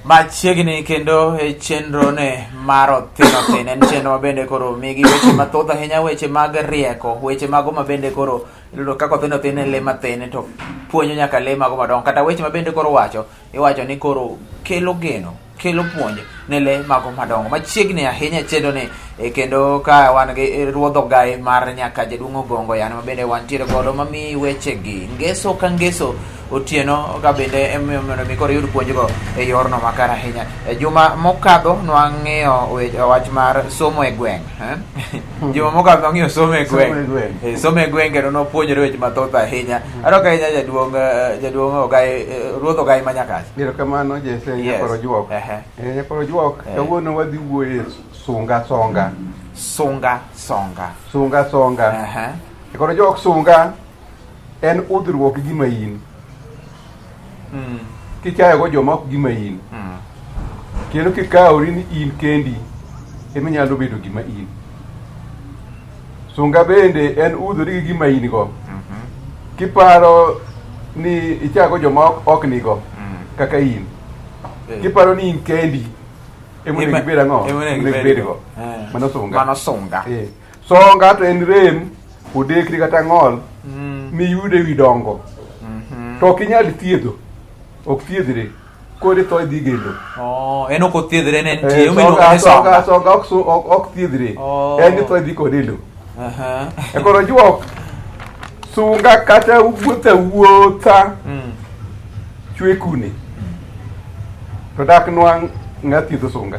Machiegni kendo e chenro ne mar Othin Othin en chenro mabende koro migi weche mathoth ahinya, weche mag rieko, weche mago mabende koro iyudo kaka Othin Othin en lee mathin to puonjo nyaka lee mago madongo, kata weche mabende koro wacho iwacho ni koro kelo geno, kelo puonj ne lee mago madongo. Machiegni ahinya e chenro ni e, kendo ka wan gi ruodh ogai mar nyaka jaduong' Ogongo yani mabende wantiere godo mamiyi wechegi ngeso ka ngeso otieno ka bende emomiyo mondo mi koro iyud puonjgo e yorno makare ahinya. E juma mokadho nwang'iyo wach mar somo e gweng'. Eh? Juma mokadho nwang'iyo somo e gweng'. Somo e gweng'. Eh, somo e gweng' kendo nwapuonjore weche mathoth ahinya. Aneno ka ahinya jaduong' jaduong' Ogai ruodh Ogai ma Nyakach. Erokamano Jesse Yes. Nyakwar Ojuok. Ehe. Nyakwar Ojuok, kawuono wadhi wuoye sunga songa. Sunga songa. Sunga songa. Ehe. Nyakwar Ojuok, sunga en udhruok gi gima in. Kichayogo joma ok gima in. Kendo kikawori ni in kendi ema inyalo bedo gima in. Sunga bende en udhori gi gima in go. Kiparo ni ichago joma ok nigo kaka in. Kiparo ni in kendi ema onego ibed ang'o? Ema onego Onego ibed ibed go. go. Mano sunga. Mano sunga. Songa to en rem, odekri kata ng'ol miyudo e wi dongo. To ok inyal thiedho. Ok thiedhre. Koro itho idhi gelo. Oh, en ok othiedhre ne nitie. Omiyo iluonge ni Songa songa. songa ok thiedhre. Oh. En itho idhi kode e lo. Aha. E koro juok sunga kata wuotho awuotha chwe kune. To dak nwang' ng'a thiedho sunga.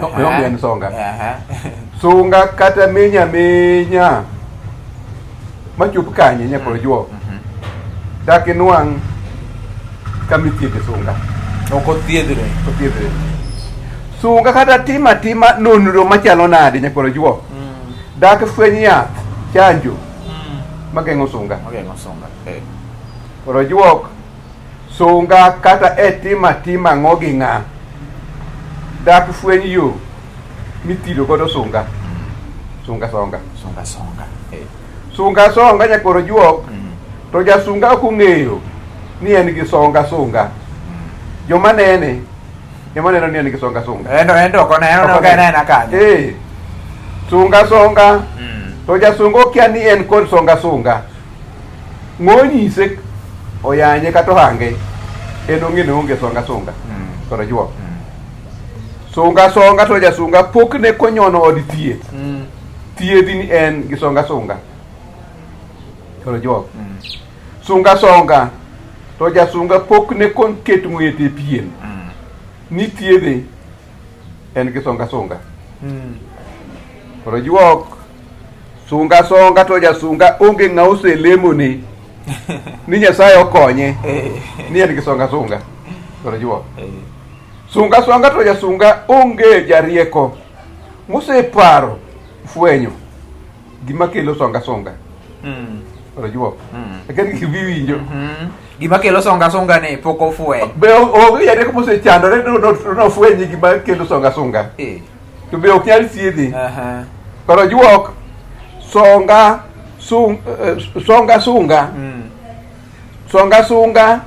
No, en songa. Aha. Sunga kata menya menya machop kanye nyakwar juok. Dak inwang' kama ithiedhe sunga. Ok othiedhre. Othiedhre. Sunga kata tima tima nonro machalo nade nyakwar juok. Dak fweny yath chanjo mageng'o sunga. Ogeng'o sunga. Koro juok sunga kata e tima tima ang'o gi ng'a. Dak fweny yo mithiro godo sunga. Sunga songa. Sunga songa. Sunga songa nyakwar juok to jasunga ok ong'eyo ni en gi songa sunga. Joma nene ema neno ni en gi songa sunga. En to ok oneno ok enena kanyo. Sunga songa to jasunga okia ni en kod songa sunga. Ng'o nyise oyanye kata ohange en ong'e ni oonge songa sunga. Koro juok. Sunga songa to jasunga pok ne konyono od thieth. Thiedhi ni en gi songa sunga. Koro juok. Sunga songa to jasunga pok ne kon ket ng'wete e pien. Ni thiedhe en gi songa sunga. Koro juok sunga songa to jasunga onge ng'a oselemone ni Nyasaye okonye ni en gi songa sunga. Koro juok. Sunga songa to jasunga onge jarieko moseparo fwenyo gima kelo songa sunga. Koro juok. Lakini gima iwinjo. Gima kelo songa sunga ni pok ofweny. Be onge jarieko mosechandore nofweny gima kelo songa sunga. To be ok nyal thiedhi. Koro juok songa songa sunga. Songa sunga.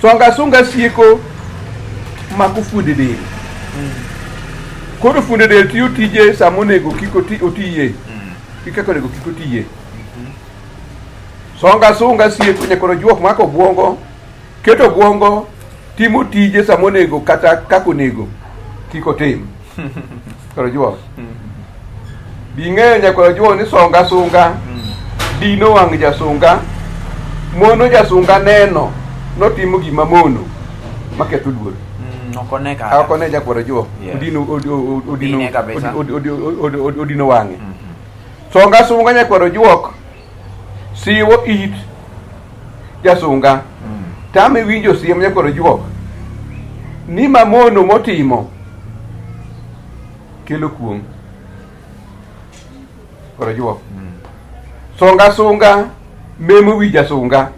Songa sunga sieko mako fuonde del. Koro fuonde del tiyo tije sama onego kik otiye. Gi kaka onego kik otiye. Songa sunga sieko nyakoro juok mako obwongo, keto obwongo timo tije sama onego kata kaka onego kik otim. Koro juok. Bing'eyo nyakwar juok ni songa sunga dino wang' jasunga mono jasunga neno notimo gima mono maketho luor. Ok one kata. Ok one nyakwar juok. Yes. Odino odino Dine kabisa. odino wang'e. Songa sunga nyakwar juok siwo it jasunga tame winjo siem nyakwar juok ni mamono motimo kelo kuong'. Koro juok. Songa sunga memo wi jasunga.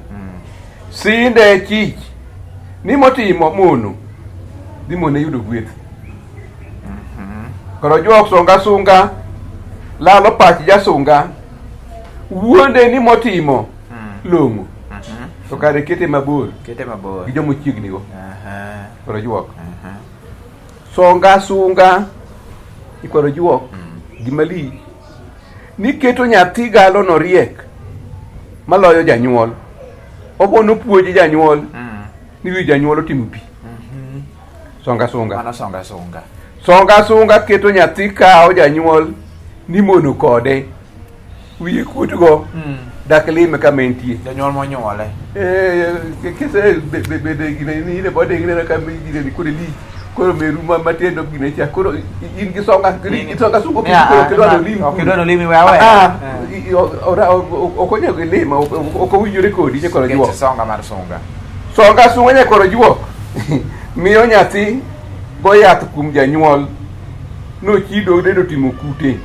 Sinde chich ni motimo mono dhi mone yudo gweth. Koro juok songa sunga Lalo pach jasunga. Wuonde ni motimo long'o. To kare kete mabor Kete mabor. gi joma ochiegni go. Aha. Koro juok. Aha. Songa sunga ikwaro juok gima lich ni keto nyathi galo no riek maloyo janyuol. Obo nopuonj janyuol ni wi janyuol otimo pi. Songa sunga. Mano songa sunga. Songa sunga keto nyathi kawo janyuol ni mono kode. Wiye kuotgo dak lime kama entie. Janyuol monyuole. Eh, kise bede gine ni ine bode gine ka gine ni kode lich. Koro meru ma matindo gine cha. Koro in gi songa gi songa sunga koro kidwa no lim. Ok idwa nolimi we aweya. Ah, ok onego ilim, ok owinjore kodi nyakoro Nikech juok. songa mar sunga. Songa sunga nyakoro juok. Miyo nyathi go yath kuom janyuol nochido dedo timo kute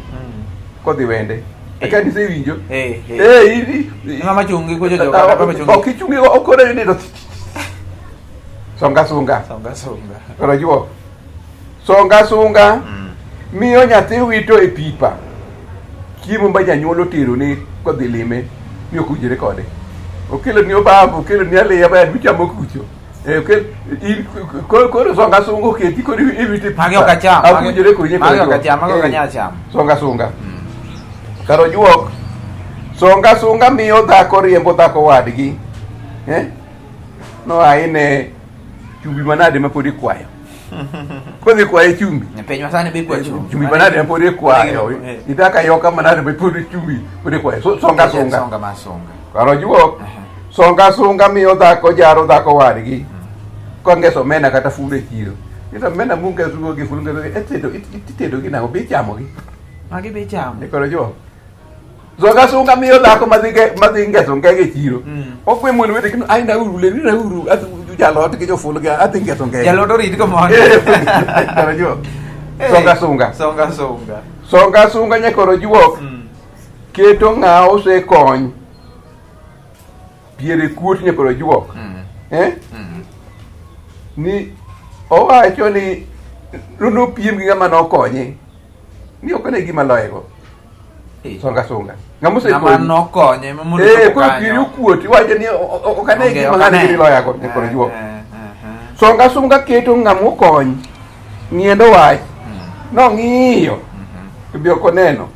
kodhi wende. Eka nisewinjo. Eh, eh. Eh, Ng'ama chungi kucho jo kata baba chungi. Ok ichungi ok oneno ni to songa sunga. Songa sunga. Koro juok. Songa sunga miyo nyathi wito e pipa chiemo ma janyuol otero ne kodhi lime ni ok owinjore kode. Okelo ni obambo, okelo ni aliya ma chamo kucho. Eh, in koro songa sunga oketi koro iwito e pipa. Magi ok acham. Ok owinjore kodi Magi koro ok acham, magi ok Eh. anyal chamo. Songa sunga. Kar ojuok. Songa sunga miyo dhako riembo dhako wadgi. Eh? No aine chumbi manade ma pod ikwayo. Kodhi kwaye chumbi. E piny masani be ikwayo chumbi. Chumbi manade ma pod ikwayo. Eh. Idaka yoka manade ma pod chumbi pod ikwayo. Songa sunga. Songa mar sunga. Kar ojuok. Songa sunga miyo dhako jaro dhako wadgi. Kongeso omena kata fulu e chiro. Ito omena mungeso gi fulu ngeso itedo itedo gi nang'o be ichamo gi. Magi be ichamo. Koro juok. Songa sunga miyo dhako madhi ngeso ngege e chiro. Okwe mon wete kendo ai nauru le nauru adhi jalot gi joful gi adhi ngeso ngege. Jalot orit komondi. Koro juok. Eh, Songa sunga. Songa sunga. Songa sunga nyakoro juok. Keto ng'a osekony. Piere kuot nyakoro juok. Eh? Ni owacho ni nopiem gi ng'ama nokonye. Ni ok ane gima loyego. Eh. Songa sunga. Ng'ama Ng'ama osekonyi. nokonye ma mondo Eh, ochopo koro kanyo. pieri okuot iwacho ni ok ane Onge, gima ok ng'ani ane. gini loyago nyakoro Eh, juok. eh, eh, eh. Songa sunga keto ng'ama okony ng'iendo wach nong'iyo to be ok oneno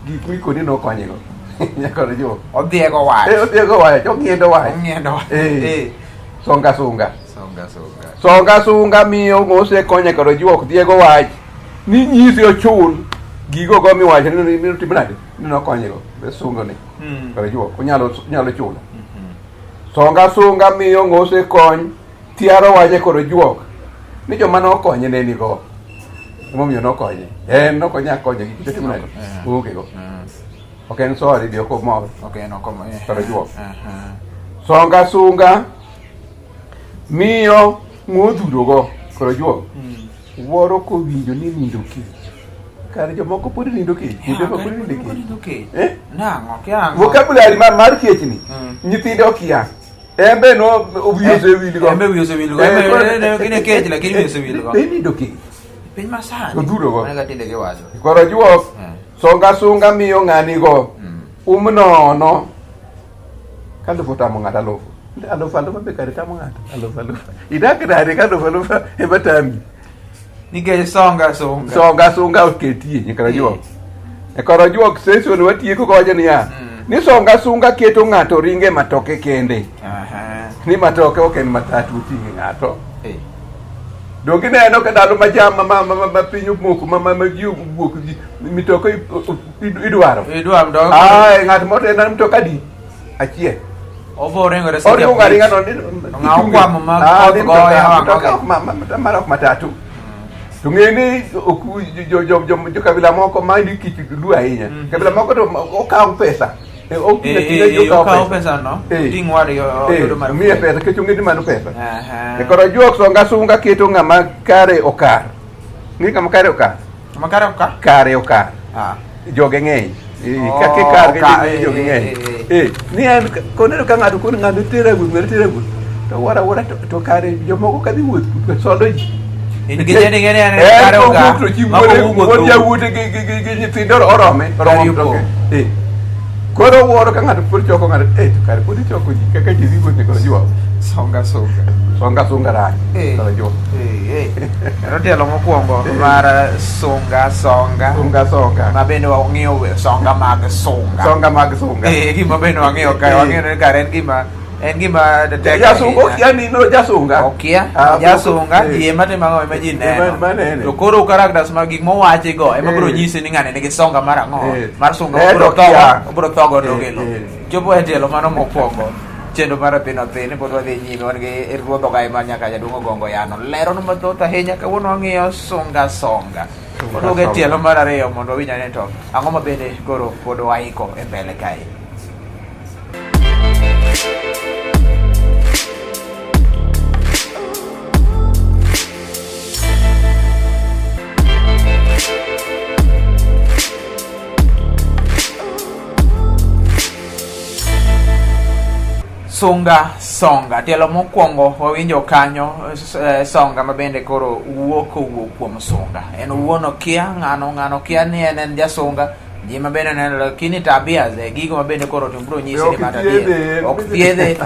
gik mikoni nokonyego nyakoro juok. Odhiego wach. Eh, odhiego wach, ong'iendo wach. Ong'iendo wach. Eh. Eh. Songa sunga. Songa sunga. Songa sunga miyo ng'osekonye kod juok dhiego wach ni nyisi ochul gigo go miwacho ni ni otim nade ni nokonyego be sungo ni kod juok onyalo onyalo chulo. Songa sunga miyo ng'osekony tiaro wache kod juok ni joma nokonye ne nigo emomiyo nokonye en nokonye akonya gi otim nade oonge go ok en sorry bi ok omor Ok en ok omor. Kod juok. Aha. Songa sunga miyo ng'odhurogo kod juok wuoro kowinjo ni nindo kech kare jomoko pod nindo kech nyithindo pod nindo kech Nindo kech. Eh? Nang'o kia ang'o? vocabulary mar kech ni nyithindo okia en be no wiye osewil go En be wiye osewil go. Eh, En be- ne kech, lakini wiye osewil go. Be nindo kech Piny masani. Odhurogo. Mana kaka tinde giwacho. Koro juok songa sunga miyo ng'ani go um nono ka alufu otamo ng'ato alufu alufu alufa be kare tamo ng'ato alufu alufa idak nade ka alufu alufa ema tami Nikech songa sunga. songa sunga oketie nyakara juok e koro juok session watieko kowacho niya ni songa sunga keto ng'ato ringe matoke kende Aha. ni matoke ok en matatu oting'e ng'ato Eh. Donge ineno ka ndalo ma jam ma piny omoko ma ji owuok mitoka idwaro. Idwaro mtoka. Ah, ng'at moro en mtoka adi? Achiel. Obo ringore seche Oringo abich. aringa no ni. Ng'a okwamo ma Ah, koth ni goyo, mtoka- wang' mtoka goyo. ok mar ok matatu. To ng'e ni ok jo kabila moko ma ni kich lu ahinya. Kabila moko to okawo pesa. Ok Okawo pesa no. Eh. Ting' wadgi oyudo mar Miye pesa nikech ong'e ni mano pesa. Aha. E koro juok songa sunga keto ng'ama kare okar. Ng'e ng'ama kare okar? Ng'ama kare okar? Kare okar. Ah. Joge ng'eny. Oh, Ka kikar okar, gi joge eh, ng'eny. eh, Eh, ni en koneno ka ng'ato koro ng'ato tera wuoth, ng'ato tera wuoth. To wuora wuora to kare jomoko kadhi wuoth to sodo ji. In gi jeni ng'eni en Eh, kare oga. kowuok to chi Ma wuode kowuok wuod othum. jawuote gi nyithindo orome oromo Kari mtoke. opong'. Eh. Koro wuoro ka ng'ato pod choko ng'ato eh to kare pod ichoko ji kaka ji dhi wuothe koro juok. Songa songa. Songa sunga rach. Eh. Koro juok. Eh, eh. Mano tielo mokwongo mar sunga songa. Sunga songa. Ma bende wang'iyo songa mag sunga. Songa mag sunga. Eh, gima bende wang'iyo kae, Eh. wang'iyo ni kare en gima tek Jasunga ahinya. okia ni no jasunga. Okia, Ah, jasunga, eh. ji ema timo ang'o ema ji neno. Ema nene. To koro characters mag gik mowachi go ema biro Eh. nyisi ni ng'ani nigi songa mar ang'o, Eh. mar sunga Eh, obiro to okia. thogo, obiro thogo Eh, dogelo. eh. Chopo e tielo mano mokwongo. Chenro mar Othin Othin pod wadhi nyime wan gi ruodh ogai mar nyaka jaduong' Ogongo Yano. Lero mathoth ahinya kawuono wang'iyo sunga songa. Sunga Waduogo e songa. tielo mar ariyo mondo wawinj ane to ang'o ma bende koro pod waiko e mbele kae. Sunga songa tielo mokwongo wawinjo kanyo songa ma bende koro wuok kowuok kuom sunga en owuon okia ng'ano ng'ano kia ni en en jasunga ji ma bende neno lakini tabia ze gigo ma bende koro to biro nyisi ni Ok mata thiedhe. ok thiedhe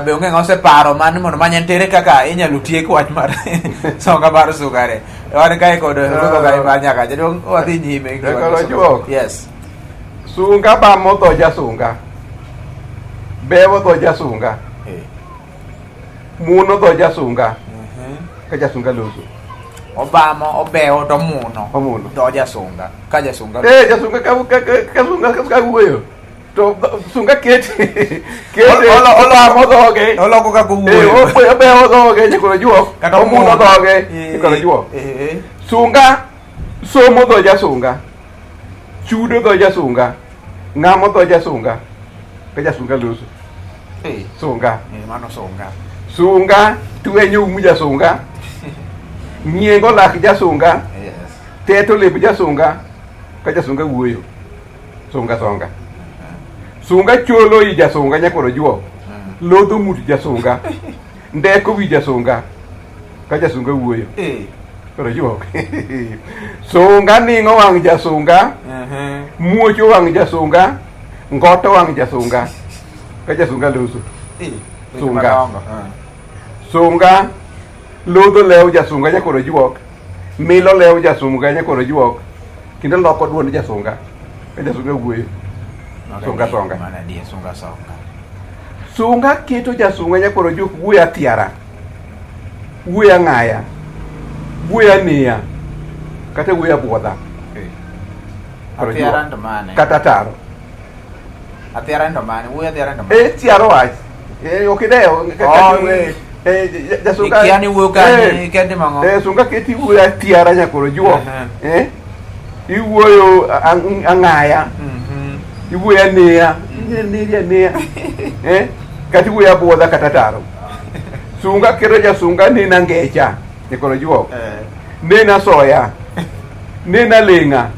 be onge ng'ama oseparo mano mondo many en kaka inyalo tiek wach mar songa mar sukari wan kae kod ruodh ogai mar nyaka jaduong' wadhi nyime gi wach Koro sunga. juok. Yes. Sunga bamo dho jasunga. Bewo dho jasunga. Eh. Muono dho jasunga. Mhm. Ka jasunga loso. Obamo obewo to muno. Omuno. Dho jasunga. Ka jasunga. Eh, jasunga ka sunga ka wuoyo. To sunga kete. Kete. Obamo dhoge. Oloko kaka Eh, owuoyo. obewo dhoge nyakoro juok. Kata Omuno dhoge Eh, nyakoro juok. eh. Sunga somo dho jasunga. Chudo dho jasunga. Ng'amo dho jasunga. Ka jasunga loso. Eh. Sunga. Eh, mano sunga. Sunga twenyo um jasunga. Nyiengo lak jasunga. Yes. Teto lep jasunga. Ka jasunga wuoyo. Sunga songa. Sunga cholo i jasunga nyakoro juok. Lodho ng'ut jasunga. Ndeko wi jasunga. Ka jasunga wuoyo. Eh. Koro juok. Sunga ning'o wang' jasunga. Mhm. Muocho wang' jasunga. Ngoto wang' jasunga. Ka jasunga loso. Eh. Sunga. Madongo. Ah. Sunga lodho lew jasunga nyakoro juok. Milo lew jasunga nyakoro juok. Kendo loko duond jasunga. Ka jasunga wuoyo. Sunga songa. Mano adier, sunga songa. Sunga keto jasunga nyakoro juok wuoyo athiara. Wuoyo ang'aya. Wuoyo aniya. Kata wuoyo abuodha. Eh. Koro Athiara juok. ndo mane? Kata taro. Athiara ndo mane? Wuoyo athiara ndo mane? Eh, tiaro wach. Eh, ok idewo. Oh, Eh, eh, jasunga. Ikia ni wuoyo kanye, Eh, ikia timo ang'o? Eh, sunga keti wuoyo athiara nyakoro juok. Mhm. Eh? Iwuoyo ang'aya. Mhm. Iwuoyo aniya. Neri aniya. Eh? Kata iwuoyo abuodha kata taro. Sunga keto jasunga nena ngecha. Nyakoro juok. Eh. Nena soya. Nena leng'a.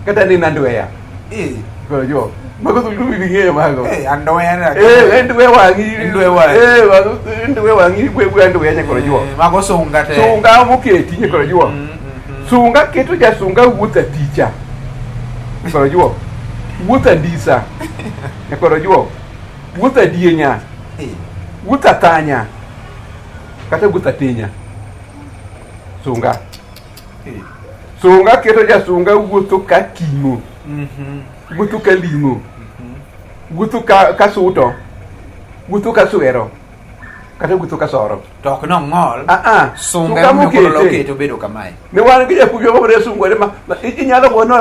Kata nena ndweya. Eh. Nyakoro juok. Mago to ing'eyo mago. Eh, andoya na. Eh, ndwe wang'i. Ndwe wang'i. Eh, ndwe wang'i we ndweya nyakoro juok. Eh, mago sunga te. Sunga moketi nyakoro juok. Mm, mm, mm. Sunga keto jasunga wuotho aticha. Nyakoro juok. Wuotho andisa. Nyakoro juok. Wuotho adienya. Eh. Wuotho atanya. Kata wuotho atinya. Sunga. Eh. Sunga keto jasunga wuotho ka kimo. Mhm. Wuotho ka ling'o. Wuotho ka suto. Wuotho ka swero. Kata wuotho ka soro. To ok nong'ol. Ah ah. Sunga emomiyo koro lokete obedo kamae. Ne wan gi japuonj moro sunga ma inyalo gono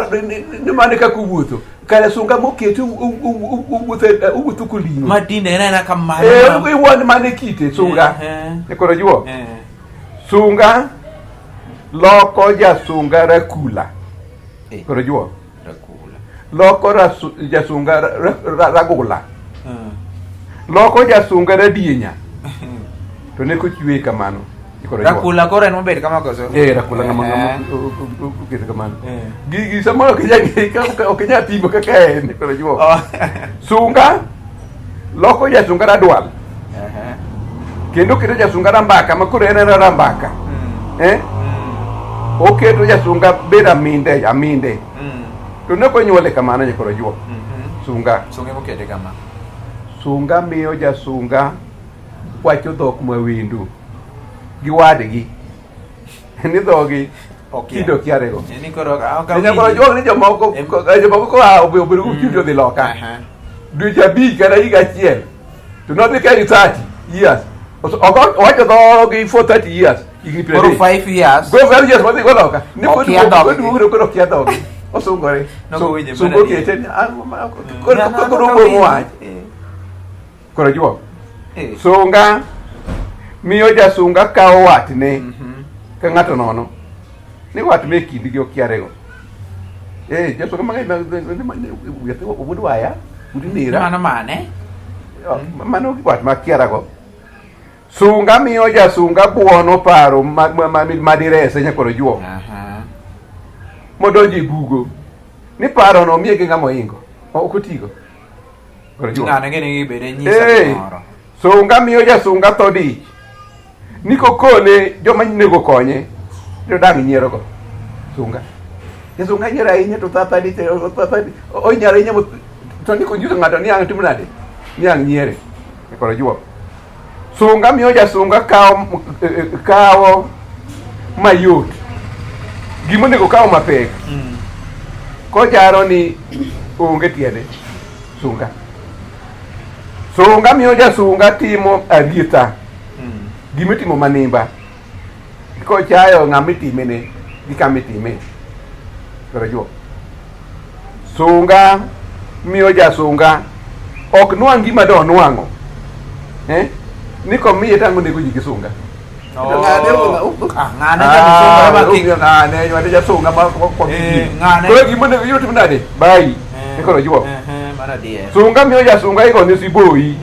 ni mane kaka owuotho. Kare sunga mokete owuotho koling'o. Ma tinde en aena kamano. Eh, iwuon mane kite sunga. Eh, E koro juok. eh. Sunga loko jasunga rakula. Eh. Koro juok. Rakula. Loko jasunga ragula. Mm. Loko jasunga radienya. To ne kochwe kamano. Koro juok. Rakula koro en mobet kama koso? Eh, rakula ng'ama Eh. ng'ama oketo kamano. Eh. Gigi samoro ok inyal ok inyal pimo kaka en koro juok. Oh. Sunga loko jasunga radwal Eh. kendo keto jasunga rambaka ma koro en en rambaka. Mm. Eh? Mm. Oketo jasunga bedo aminde aminde. To ne ok onyuole kamano nyakoro juok. Sunga. Sunga mokete kama. Sunga miyo jasunga wacho dhok mawindu gi wadgi. Ni dhogi kido kiarego. Ni koro ok Nyakoro juok ni jomoko jomoko koa obedo go kido dhi loka. Dweche abich kata higa achiel. To nodhi ka 30 years. Owacho dhogi for 30 years. Higni piero Koro adek. 5 years. Go five years madhi go loka. Ni pod Okia dhogi. duogo koro okia dhogi. Osungore. Nokowinje Sungo mana kete ni ah, koro Na- na- koro na- wuo wach. Eh. Koro juok. Eh. Sunga miyo jasunga kawo watne ka ng'ato nono. Ni wat me kindgi okiarego. Eh, jasunga mang'eny wuod waya, wuod nera. Mano mane? Mano wat ma kiarago. Sunga miyo jasunga buono paro madirese nyakoro juok. Modonjo e bugo. Ni paro no omiye gi ng'ama oingo. Ok otigo. Koro juok. Ng'ano ng'e ni bende nyisa Hey, gimoro. sunga miyo jasunga tho dich. Ni kokone joma nego konye, to dang' nyierogo. Sunga. Jasunga nyiero ahinya to tho dich, tho dich. Onyiero ahinya to ni konyiso ng'ato ni ang' timo nade? Ni ang' nyiere. Koro juok. Sunga miyo jasunga kawo kawo mayot. Gima onego kawo mapek. Kojaro ni onge tiende. Sunga. Sunga miyo jasunga timo arietha. Gima itimo manimba. Kochayo ng'ama itimene gi kama itime. Koro juok. Sunga miyo jasunga ok nwang' gima do nwang'o. Eh? Ni komiye tang' onego ji gi sunga. Oh. Ah, ng'ane jasunga ma kik ng'ane ng'ane jasunga ma ok Eh, ng'ane. Koro gima onego iyud timo nade? Bayi. Eh, Koro juok. eh, eh, mano adier. Sunga miyo jasunga igone siboyi.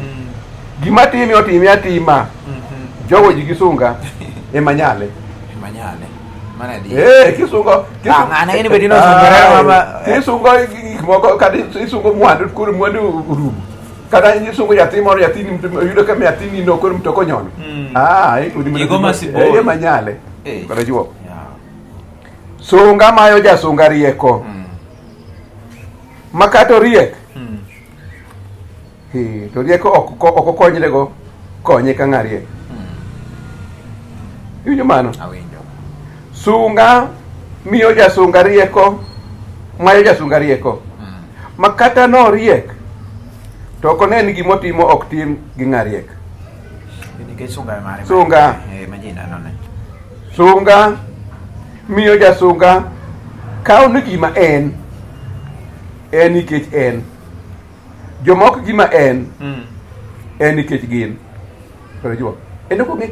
Gima time otime atima. Jogo ji gi sunga ema nyale. Ema nyale. Mano adier. Eh, kisungo Ah, ng'ane in bende nosungore mama. Kisungo gik moko kata isungo mwandu koro mwandu orumo. Kata isungo nyathi moro nyathini yudo ka nyathini no koro mtoka onyono. Ah, Igo masiboi. Eh, ema nyale. Eh. Koro juok. Yeah. Sunga mayo jasunga rieko. Ma kata oriek. Eh, to rieko ok ok okonyrego konye ka ng'a riek. Iwinjo mano? Awinjo. Sunga miyo jasunga rieko, mayo jasunga rieko. Ma kata noriek, to ok one ni gimotimo ok tim gi ng'a riek. Nikech sunga mare. Sunga. Eh, ma ji neno ne. Sunga miyo jasunga kawo ni gima en, en nikech en. Joma ok gima en, en nikech gin. Koro juok. En ok ong'e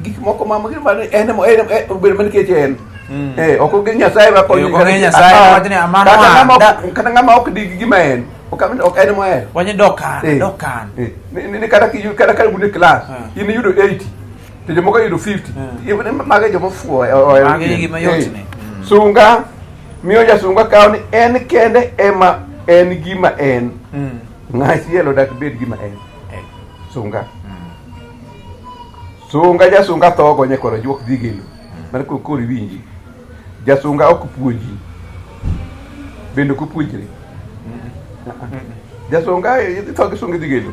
gik moko ma ma en en obedo mana nikech en. Eh, ok ong'e Nyasaye ma konyo. Eh, ok ong'e Nyasaye, wach ni, "Mano Kata an, ng'ama da-" kata ng'ama ok dig gima en. Ok ok en mohero. Wach ni dokan, Eh. dokan. Eh, ni kata ki kata ka un e class, in iyudo 80 to jomoko yudo 50. Mago e joma ofuwo ohero Mago e piem. gima yot Eh. ni. Sunga miyo jasunga kawo ni en kende ema en gima en. Ng'achielo dak bed gima en. Sunga. Sunga jasunga tho go koro juok dhi gelo. Mano koro koro iwinji. Jasunga ok puonji. Bende ok opuonjre. Jasunga tho gi sunga dhi gelo.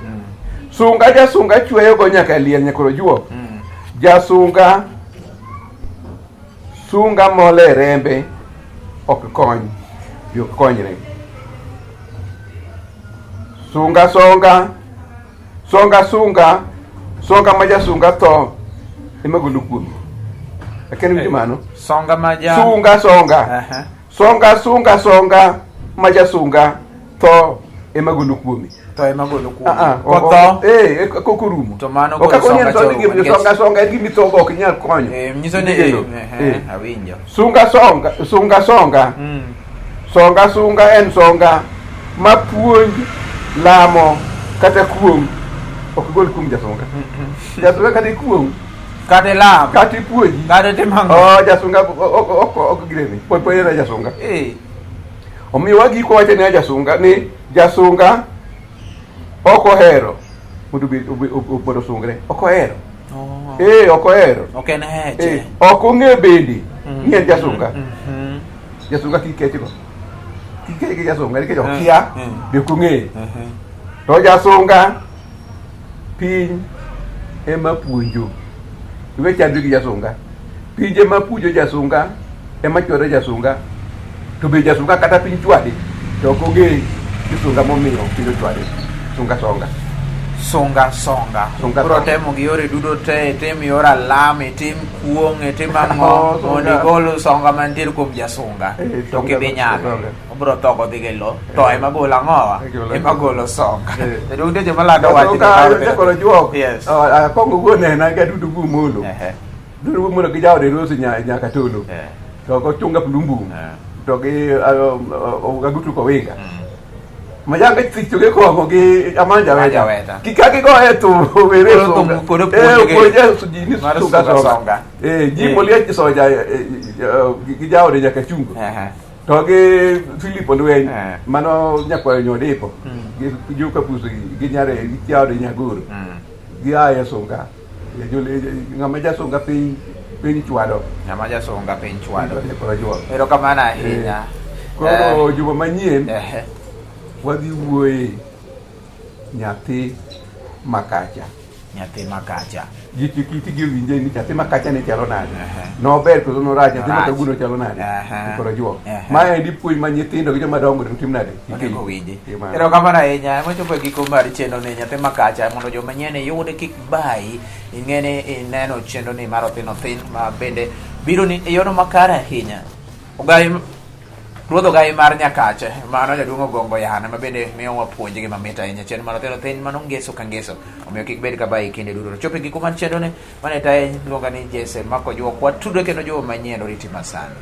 Sunga jasunga chweyo go nyaka e liel nyakoro juok. Jasunga sunga mole rembe ok kony. Ji ok konyre. Sunga songa songa sunga songa ma jasunga tho ema golo kuome. Akia ni winjo mano? Songa ma ja Sunga songa. Aha. Songa sunga songa ma jasunga tho ema golo kuome. Tho ema golo kuome. Ah, ah, Kotho Eh, kok orumo. To mano Ok koro akoni songa en cha songa orumo, gima nikech- songa songa en gima ithongo ok inyal konyo. Eh, nyiso ni Igeno. eh, Eh. awinjo. Sunga songa sunga songa. Songa sunga en songa ma puonj lamo kata kuong' ok gol kuom jasunga. Jasunga kata ikuong' Kata ilam. kata ipuonji. Kata itim ang'o. Oh, jasunga ok ok ok girene. Pod pod en jasunga. Eh. Omiyo wagiko wacho ni jasunga ni jasunga ok ohero mondo obed mondo osungre. Ok ohero. Oh. Eh, ok ohero. Ok en heche. Eh, ok ong'e bende. Ni en jasunga. Jasunga kik kechgo. Kik kech gi jasunga nikech okia be ok ong'eyo. To jasunga piny ema puonjo. Iwe chandri gi jasunga. Piny ema puonjo jasunga, ema chwado jasunga. To be jasunga kata piny chwade to ok ong'e ni sunga momiyo piny ochwade. Sunga songa. Sunga songa. Sunga Koro songa. temo gi yore duto te, itim yor alam, itim kuong', itim ang'o Oh, sunga. mondo igol songa mantiere kuom jasunga. Eh, To ok sunga- ibi nyalo. songa. Obiro tho kodhi gi lo. To ema golo ang'owa? Golo- Ema golo songa. Eh. Jaduong' nitie joma lando wach ni Jasunga mar- jakoro juok. Yes. Oh, akongo wuon nena ga dudu gumolo. Ehe. Dudu gumolo gi jaode Rose nyaka tolo. Eh. To go chunga plumbum. Eh. To gi agutu kowinga. Majanga thicho gi kong'o gi amanja Amanja weta. weta. Kika gi goye thum were Koro sunga. thum koro Eh, puonjogi. puonje ji ni Mar sunga sunga songa. songa. Eh, ji Eh. moliech soja gi jaode nyaka chungo. Ehe. To gi Philip Olweny Eh. mano nyakwayo Nyodipo gi Joka Puso gi nyare gi jaode Nyagoro. Gia e sunga. Ng'ama jasunga piny piny chwado. Ng'ama jasunga piny chwado. Koro juok. Erokamano ahinya. Koro juma manyien Eh, wadhi wuoye nyathi makacha. Nyathi makacha. Ji kik itgi owinje ni nyathi makacha ne chalo nade. Ehe. Nober koso norach, nyathi Norach. makawuono chalo nade. Ehe. Koro juok. Ehe. Ma endi puonj ma nyithindo gi joma dongo onego tim nade? Onego winji. Kamano. Erokamano ahinya. Mochopo e giko mar chenro ni nyathi makacha mondo joma nyien yude kik bayi. Ing'e ni ineno chenro ni mar Othin Othin ma bende biro ni e yono makare ahinya. Ogai Ruodh Ogai mar Nyakache, mano jaduong' Ogongo Yane ma bende miyowa puonj gi mamit ahinya. Chenro mar Othin Othin mano ngeso ka ngeso. Omiyo kik bed ka bayi kinde duto. Chopo e giko mar chenro ni mane taye luonga ni Jesse Mako Juok. Watudre kendo juma manyien oriti masani.